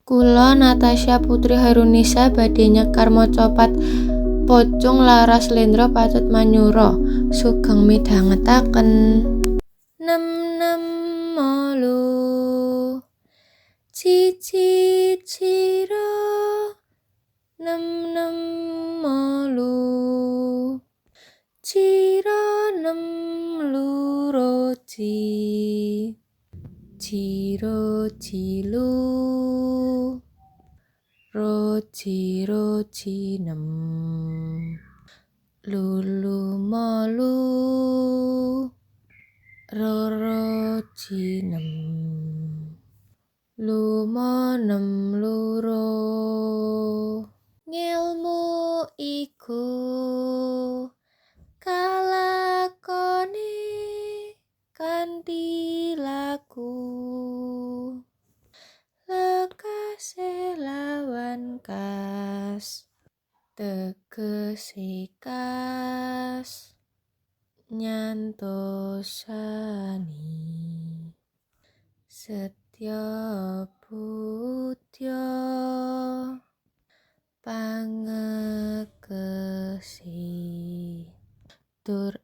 Kula Natasha Putri Chaerunisa badhe nyekar macapat pocung laras slendra pathet manyura. Sugeng midhangetaken. Nem nem 8, cici ciro, nem nem 8, ciro nem loro ci, ciro cilu, roji roji nem, lulu molu, roro nem, limo nem loro. Ngelmu iku kalakone kanthi laku, lekase lawan kas, tegese kas nyantosani, setya budya pangekesi, tur